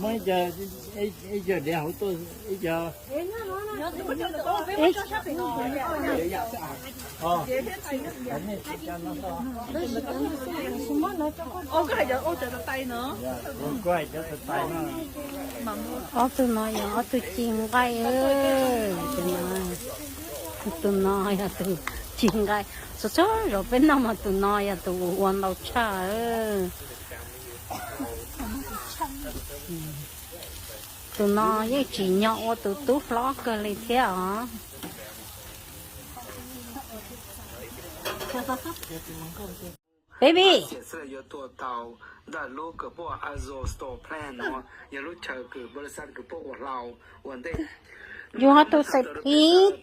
Muab ib co, ib co diav hauv tuaj, ib co. Ob tug no yog ob tug ci nqaij. Tus no yog tus ci nqaij, txhua txhua zaus peb noj mas tus no yog tus ua ntau tshaj. Tus no yeej tsim nyog ua tus tub hlob kawg li thiab os. Baby, you want to say please?